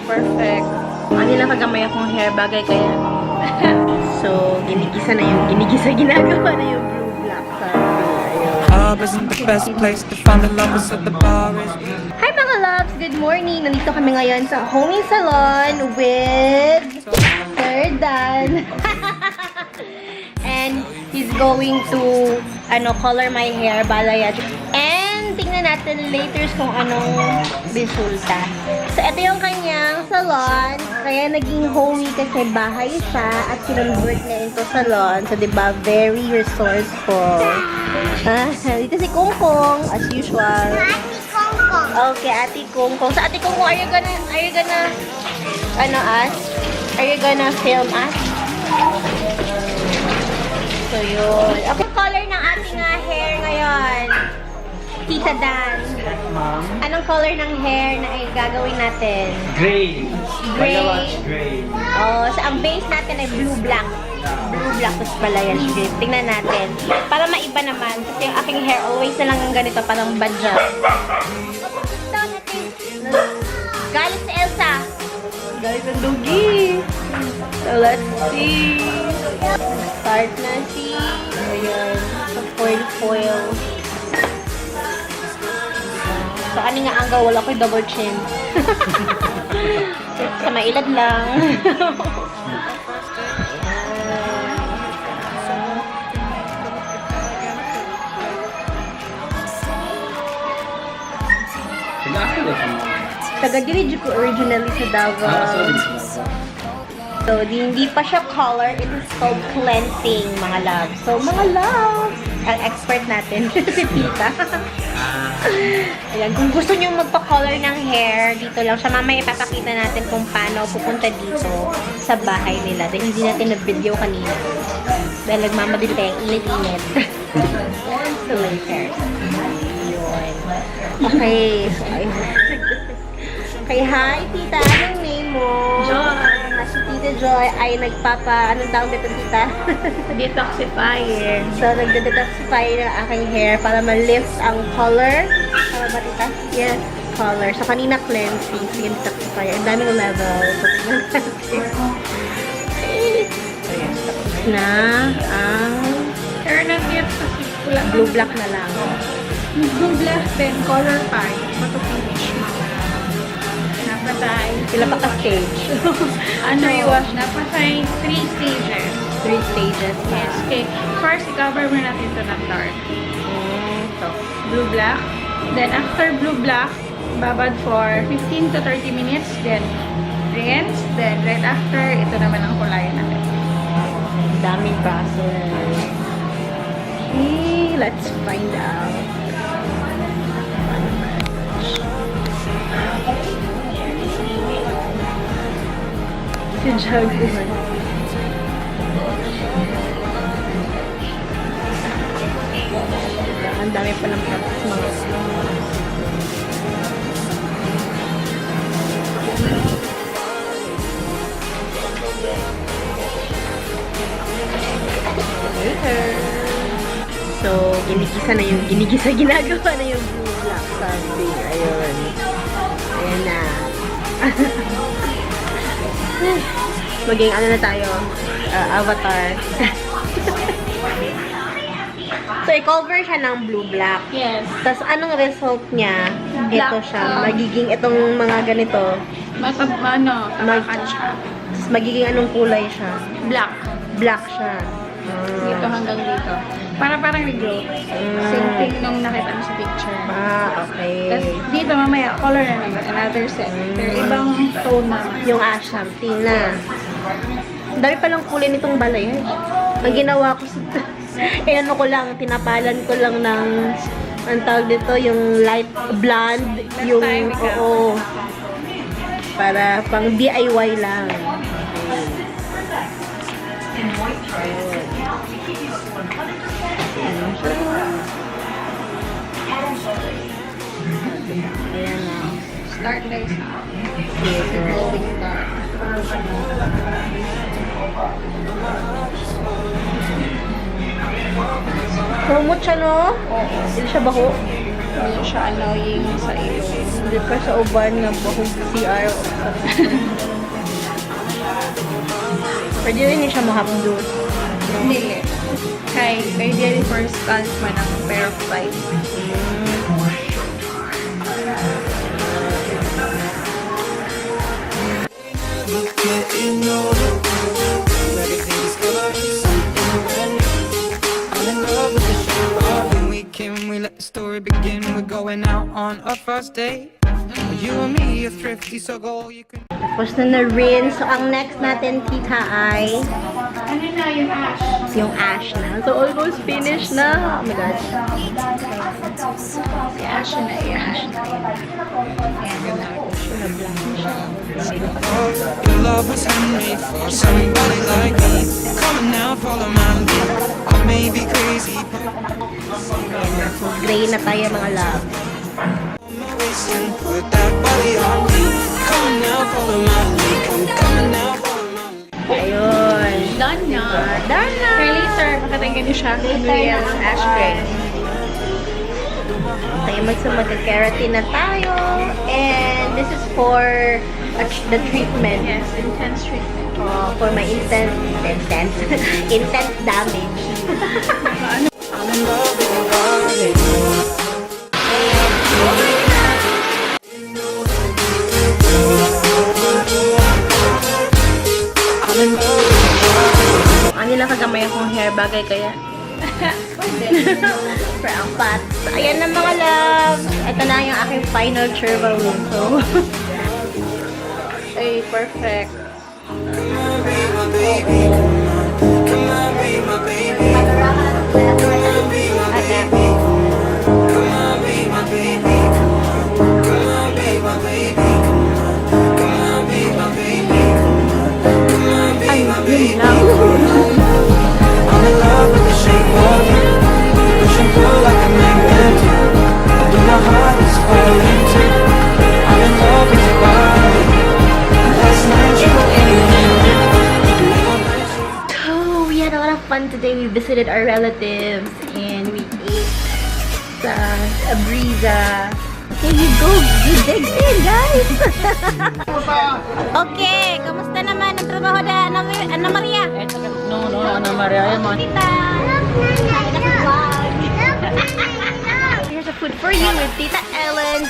Perfect. Ano lang kagamay akong hair, bagay kaya. So, ginigisa na yung, ginigisa, ginagawa na yung blue black sa ayun. Club isn't the best place to find the lovers, so the bar is. Hi, mga loves! Good morning! Nandito kami ngayon sa Homie Salon with Sir Dan. And he's going to ano, color my hair, balayage. And tingnan natin later kung anong resulta. So, ito yung kanyang salon. Kaya naging homey kasi bahay siya at kinonvert niya into salon. So, di ba? Very resourceful. Ah, dito si Kungkong, as usual. Ate Kongkong. Okay, Ate Kungkong. So, Ate Kungkong, are you gonna, ano, us? Are you gonna film us? So, yun. Okay, color ng ating hair ngayon. Tita Dan. Ma'am. Anong color ng hair na ay gagawin natin? Gray. Gray. Balayage gray. Oh, so ang base natin ay blue-black. Blue-black, tapos balayage gray. Tingnan natin. Para maiba naman. Kasi yung aking hair always na lang ang ganito, parang badya. Galit si Elsa. Galit ang doggy. So, let's see. Start na si... Ayan. Sa foil foil. So, ano nga angle? Wala ko'y double chin. Sa mailad lang. Taga-asa ba ka, ma'am? Taga diri ko originally sa Davao. Ah, so din sa Davao. So, hindi pa siya color. It is called cleansing, mga loves. So, mga loves, ang expert natin, si Tita. Ayan, kung gusto niyo magpa-color ng hair, dito lang siya. Mamaya ipapakita natin kung paano pupunta dito sa bahay nila. Dahil hindi natin na-video kanina. Dahil nagmamadali tayo, init-init. So, later. Yun. Okay. So, ayun. Okay, hi, Tita. Anong name mo? Joy. Ah, si Tita Joy ay nagpapa... Anong tawag dito, Tita? Detoxifier. So, nagde-detoxify ng aking hair para ma-lift ang color. Tama ba, Tita? Yes. Color. So, kanina cleansing, sige, detoxifier. Ang daming level. So, tingnan natin. Okay. So, yes. Tapos na ang Pero not yet kasi wala. Blue-black na lang. Blue black then color pie. Photo finish mga napatay. Pila pa ka stage? Ano, Three wash. Napatay three stages. Three stages. Yes. Okay. First, i-cover muna natin ito ng dark. Ito. Blue black. Then, after blue black, babad for 15 to 30 minutes. Then, rinse. Then, right after, ito naman ang kulayan natin. Ang daming process. Okay, let's find out. Paano message? Si Jaguar. Ang dami pa ng props, mga later. So, ginigisa na yung, ginigisa, ginagawa na yung blue black something. Ayun. Ayan na. Maging ano na tayo, avatar. So, i-cover siya ng blue black. Yes. Tapos, anong result niya? Black, Ito siya. Magiging itong mga ganito. Matab, ano, tapakan siya. Tapos, magiging anong kulay siya? Black. Black siya. Dito hanggang dito. Para parang regrowth. Same thing nung nakita mo sa picture. Ah, okay. Tapos dito mamaya, color na naman. Another set. Pero ibang tone na. Yung ash something na. Ang dami palang kulay nitong balayage. Ang ginawa ko sa... Eh, ano ko lang, tinapalan ko lang ng ang tawag dito, yung light blonde, Last yung, time, ikaw. Oo. Para pang DIY lang. Ayan na. Start na isa. Sige. Going dark. Kumot siya, no? Oo. Hindi siya bako. Hindi siya annoying sa ilong. Hindi pa sa uban nga bahog CR. Pwede rin siya mahapdos. Hindi. Kay, ideally for scalp man ang pair of five. Getting older. Every day discover something brand new. I'm in love with the shape of you. We can we let the story begin. We're going out on our first date. You and me are thrifty, so go you can. Tapos na na-rinse. So, ang next natin, Tita, ay Ano na yung ash? Yung ash na. So, almost finished na. Oh my God. Si ash na yan. Your love was handmade for somebody like me. Come on now, follow my lead. I may be crazy, but Ayan na. So, gray na tayo, mga love. my waist and put that body on me. Come on now, follow my lead. I'm coming now, follow my lead. Ayun. Done na. Done na! Kaya later, makatanggal niyo siya. Later Real na. ash gray. Okay, so magka-keratin na tayo. And this is for the treatment. Yes, intense treatment. For my intense, intense, intense damage. I'm in love with your body. I'm in love with your body. Ano lang kagamay akong hair, bagay kaya? For ang pat. So, ayan na, mga loves. Ito na yung aking final travel so. Ay, perfect. Come on, be my baby. Come on, come on, be my baby. Come on, be my baby. Come on, be my baby. Come on, come on, be my baby. Come on, come on, be my baby. Come on, come on, be my baby. I'm in love with the shape of you. Push and pull like a magnet do. Although my heart is falling too. I'm in love with your body. Last night you were in my room. So, we had a lot of fun today. We visited our relatives and we ate sa Abriza. Okay, you go. You dig in, guys. Okay, kamusta naman ang trabaho na Ana Maria? No, Ana Maria. Ay, mga Tita! Vlog. Here's a food for you with Tita Ellen.